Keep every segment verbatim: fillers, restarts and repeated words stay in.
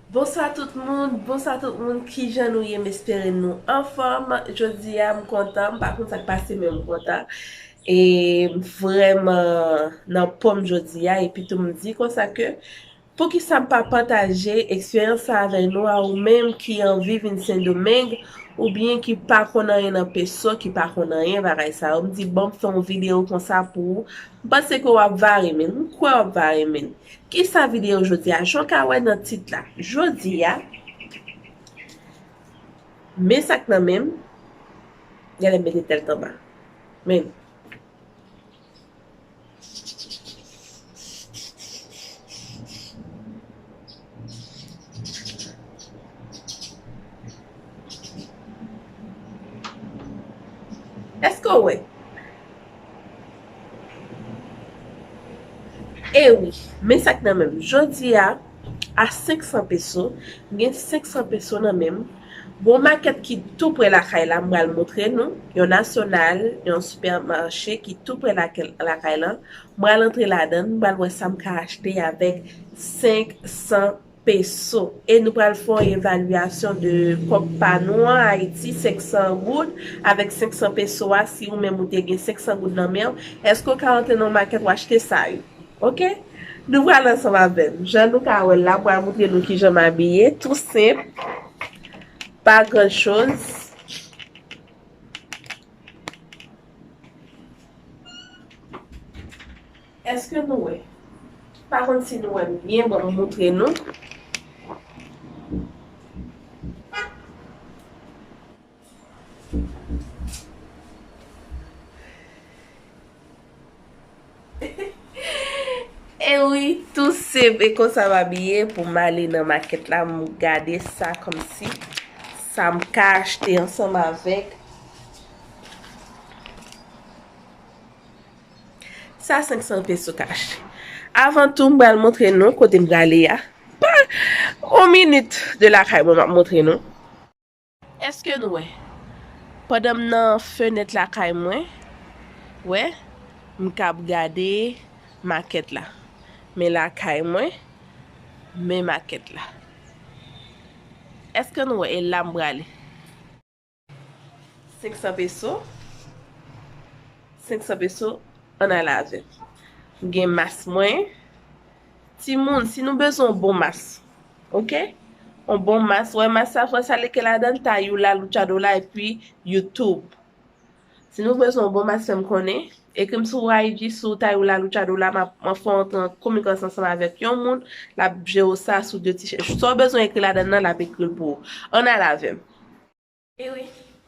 Bonswa tout moun, bonswa tout moun, kijan nou ye? M espere nou anfòm. Jodi a, m kontan, m pa konn sa k pase, men m kontan. E m vrèman nan pòm jodi a, epi tou m di konsa ke poukisa m pa pataje eksperyans sa avèk nou a, ou menm ki anvi vin Sendomeng, oubyen ki pa konn anyen nan peso, ki pa konn anyen bagay sa yo. M di, bon, m fè yon videyo konsa pou ou. M panse ke w ap va renmen l, m kwè w ap va renmen l. Kisa videyo jodi a? Jan w ka wè nan tit la, jodi a, men sa k nan men m, gade m mete tèt anba. Men. Èske w wè? E wi, men sa k nan men m. Jodi a, a senk san peso, m gen senk san peso nan men m. Gon makèt ki tou pre lakay la, m pral montre nou. Yon nasyonal, yon sipèmache ki tou pre lakay, lakay la. M pral antre ladan l, m pral wè sa m ka achte avèk senk san peso. E nou pral fè yon evalyasyon de kòb pa nou an, Ayiti, senk san goud, avèk senk san peso a, si ou menm ou te gen senk san goud nan men w, èske w ka rantre nan makèt w achte sa yo? Oke? Nou pral ansanm avè m. Jan nou ka wè l la, m pral montre nou kijan m abiye, tou senp, pa gran choz. Èske nou wè? Pa konn si nou wè m byen, bon, m montre nou. E wi, tou senp, e konsa m abiye pou m ale nan makèt la, m gade sa kòmsi sa m ka achte ansanm avèk sa senk san peso ka achte. Avan tou, m pral montre nou kote m prale a. Pa, yon minit de lakay mwen, m ap montre nou. Èske nou wè? Pandan m nan fenèt lakay mwen, wè, m kab gade makèt la. Men lakay mwen, men makèt la. Èske nou wè? E la m prale. Senk san peso. Senk san peso, ann al avè m. M gen mas mwen. Timoun, si nou bezwen yon bon mas, oke? Yon bon mas, wè mas sa, fò sa leke ladan l, Tayou la, Luchador la, epi YouTube. Si nou bezwen yon bon mas, fè m konnen. Ekri m sou I G, sou Tayou la, Luchador la, m ap, m ap fè yon kominikasyon ansanm avèk yon moun, l ap jere w sa sou de ti chèch. Sa w bezwen ekri ladan l nan, l ap ekri l pou ou. Ann al avè m. E wi,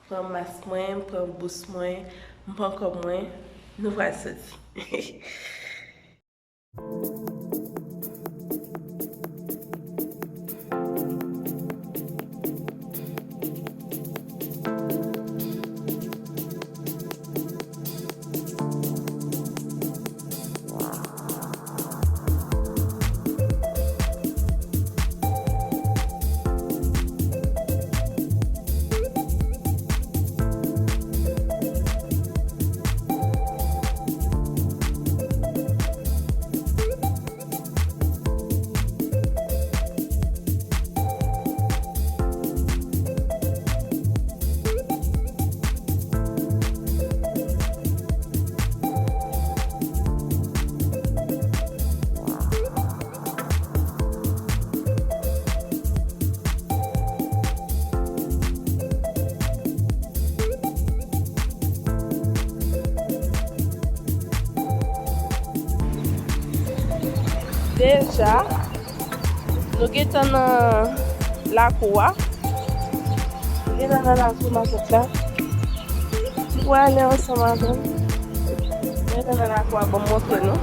pran mas mwen, m pran bous mwen, m pran kòb mwen, nou pral soti. Deja, nou gentan nan lakou a. Nou gentan nan lakou makèt la. Nou prale ansanm avè m. Nou gentan nan lakou a, ban m montre nou.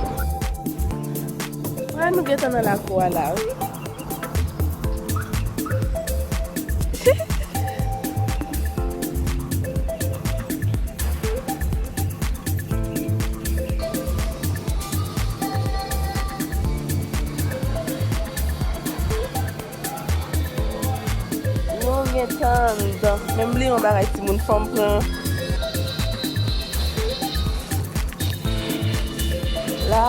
Wè, nou gentan nan lakou a la, wi. Nou gentan anndan. Men m bliye yon bagay, timoun, fò m pran. La.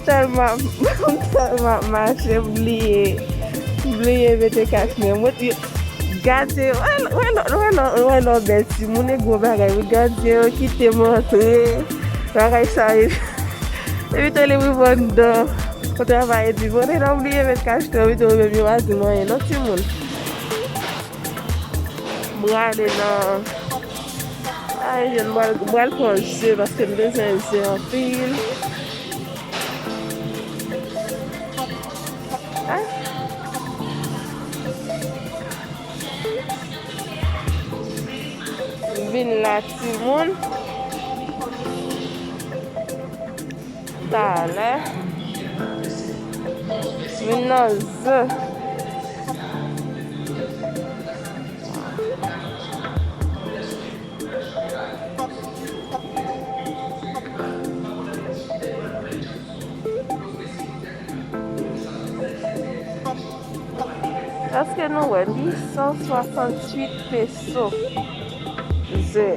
Tèlman, tèlman mache, m bliye, m bliye mete kach men. Mwen, yo, gade, wè, wè, wè, wè, wè, lò bèl timoun e gwo bagay, wi, gade, yo kite m antre. Bagay sa, epi, epi tou li wi bò anndan. Kote a va edi, bon, lè w bliye met kach men, epi tou menm yo pa di m anyen, non, timoun. M prale nan, ay, jèn, m pral, m pral pran ze, paske m bezwen ze anpil. Ay. Vin la, timoun. Talè. Vin nan ze. Èske nou wè li san swasantuit peso? Ze.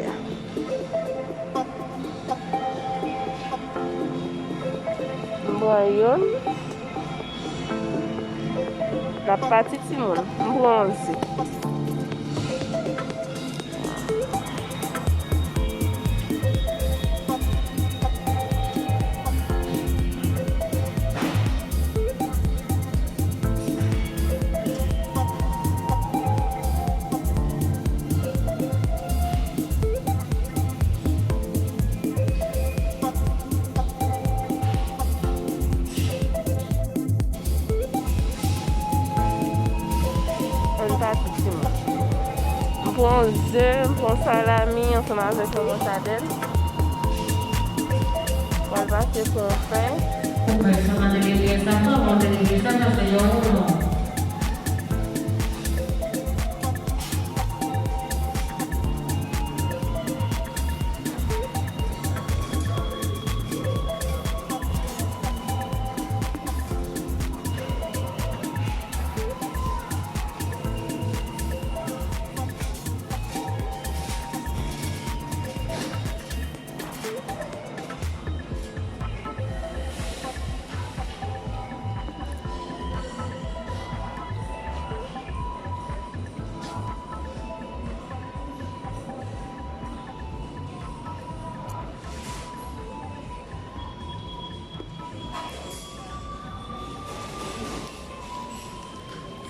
M pran youn. N ap pati, timoun. M pran ze. Ann pati, timoun. M pran ze, m pran salami ansanm avèk yon mousadèl. Pral pase pou yon pen. Ou kwè sa mande leve sa, kòman te leve sa, sa se yon non.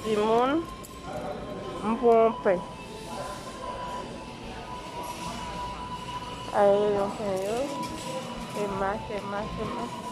Timoun, m pran yon pen. Ay, yon pen yo. E mache, mache, mache.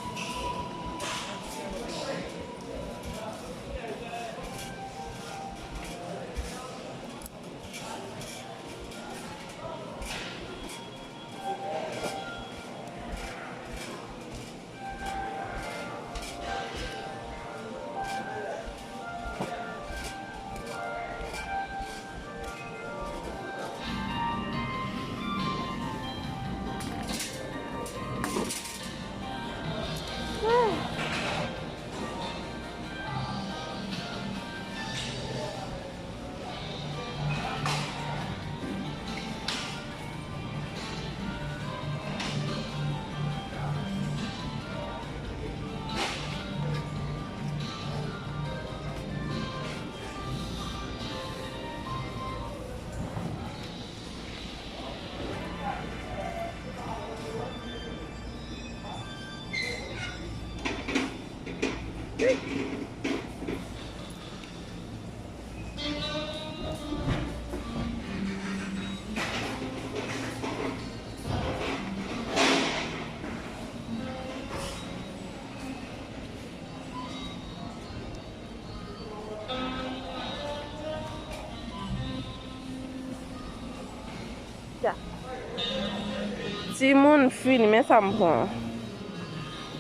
Timoun fini, men sa m pran.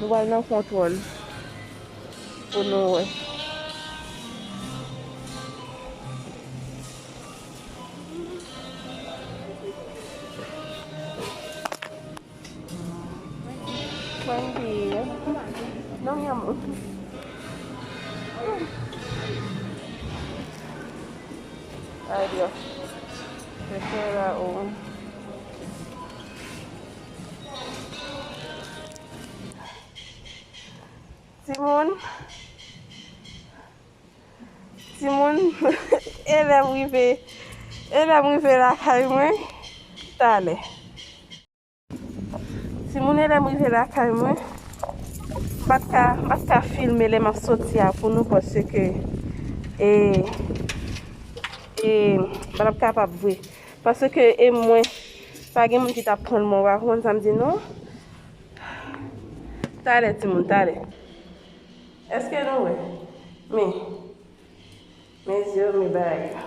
Nou pral nan kontwòl pou nou wè. Buen dia. Non, mi amor. Ay, Dios. Espera un. Timoun, timoun, e lè m rive, e lè m rive lakay mwen, talè. Timoun, e lè m rive lakay mwen, m pa t ka, m pa t ka filme lè m ap soti a pou nou, paske, e, e, m pa t ap kapab vre. Paske, e mwen, pa gen moun ki t ap pran mwen, w pa konprann sa m di nou? Talè, timoun, talè. Èske nou wè? Men, men zye yo, men bagay yo.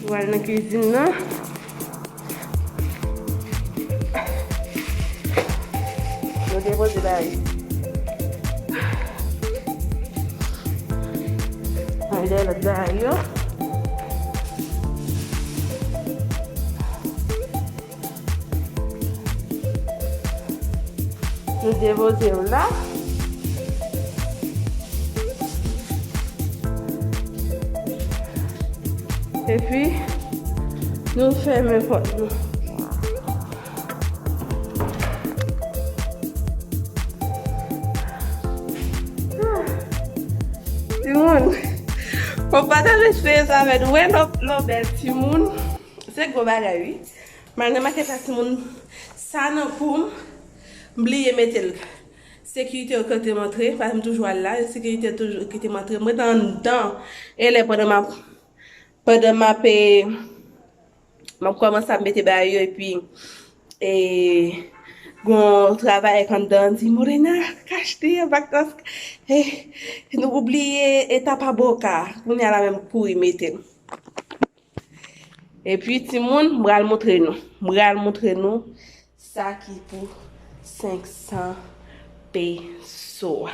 Pou al nan kizin nan. Nou depoze bagay. Anlè lòt bagay yo. Nou depoze yo la. Epi, nou fèmen pòt nou. Ah. Timoun, fò m pataje eksperyans avè nou. Wè lò, lò bèl timoun. Se gwo bagay, wi. M al nan makèt la, timoun, sa nan kou m, m bliye mete l. Sekirite yo kite m antre, paske m toujou al la, sekirite toujou kite m antre. M ret anndan, e lè pandan m ap, pandan m ap, e, m ap kòmanse ap mete bagay yo, epi, e, gon travayè k anndan di, "Morena, kachte, vakans, e, nou bliye e tapaboka." Kounye a la menm kouri mete l. Epi, timoun, m pral montre nou. M pral montre nou sa ki pou senk san peso a.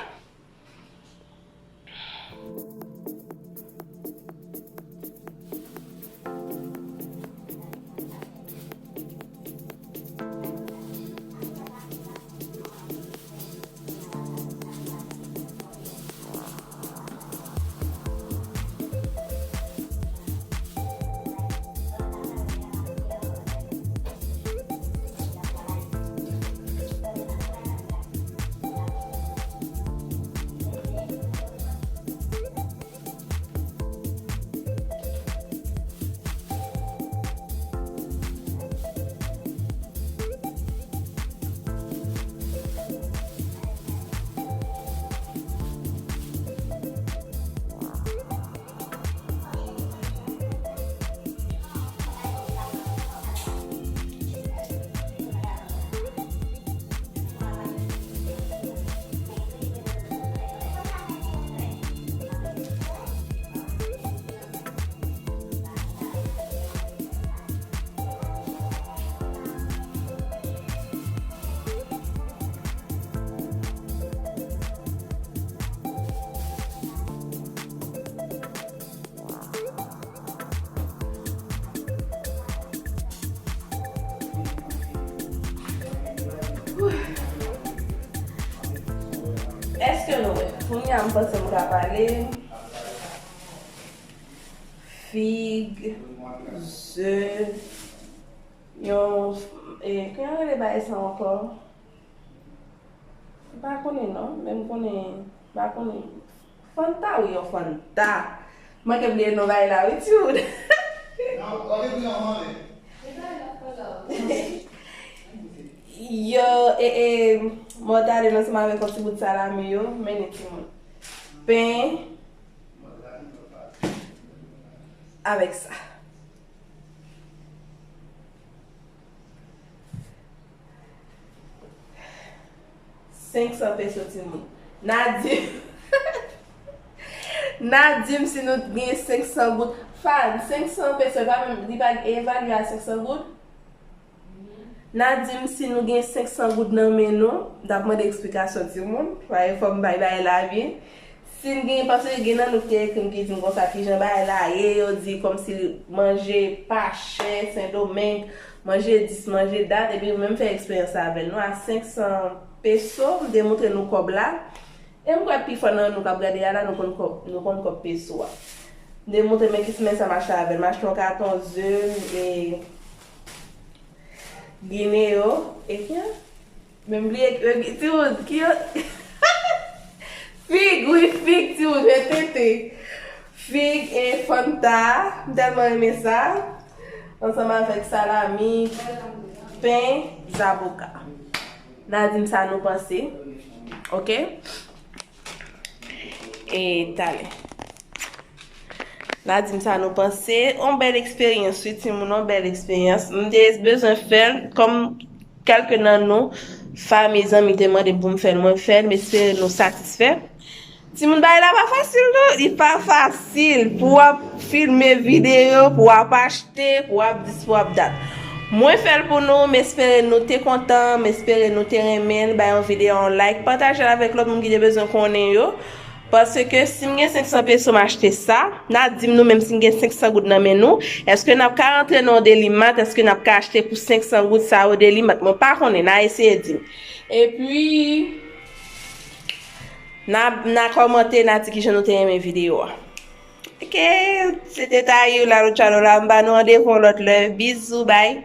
Èske nou wè? Kounye a, m panse m ka pale. Fig, ze, yon, e, kòman yo rele bagay sa ankò? M pa konnen non, men m konnen, m pa konnen. Fanta, wi, yon Fanta. Manke bliye non bagay la, wi, timoun. Non, ok, wi, non, mande. Yo, e, e, mòtadèl ansanm avèk yon ti bout salami yo, mennen timoun. Pen. Avèk sa. Senk san peso, timoun. N a di, n a di m si nou gen senk san goud. Fan, senk san peso, li pa menm, li pa evalye a senk san goud? N a di m si nou gen senk san goud nan men nou, n ap mande eksplikasyon timoun, paske fò m bay bagay la byen. Si n gen, paske gen nan nou ki te ekri m ki di m konsa, kijan bagay la ye, yo di kòmsi manje pa chè, Sendomeng, manje dis, manje dat, epi yo menm fè eksperyans la avè nou a senk san, peso, m te montre nou kòb la. E m kwè pifò nan nou k ap gade a la, nou konn kòb, nou konn kòb peso a. M te montre men ki semèn sa m achte avè l. M achte yon katon ze, e, Guineo, e ki an? Men m bliye, e, ti moun, ki an? Fig, wi, fig, ti moun, e tete. Fig e Fanta, m tèlman renmen sa. Ansanm avèk salami, pen, zaboka. N a di m sa nou panse. Ok? E talè. N a di m sa nou panse. On bèl eksperyans, wi, timoun, on bèl eksperyans. M te bezwen fè l, kòm kèlke nan nou, fanmi, zanmi te mande m pou m fè l, mwen fè l, m espere nou satisfè. Timoun, bagay la pa fasil, non. Li pa fasil pou w ap filme videyo, pou w ap achte, pou w ap dis, pou w ap dat. Mwen fè l pou nou, m espere nou te kontan, m espere nou te renmen l. Bay yon videyo yon like, pataje l avèk lòt moun ki te bezwen konnen yo. Paske si m gen senk san peso, m achte sa, n a di m nou menm si n gen senk san goud nan men nou, èske n ap ka rantre nan yon Delimat, èske n ap ka achte pou senk san goud sa yo Delimat? Mwen pa konnen, n a eseye di m. Epi, n a, n a kòmante, n a di kijan nou te renmen videyo a. Ok, se te Tayou la, Luciano la, m ba nou randevou yon lòt lè. Bizou, bay.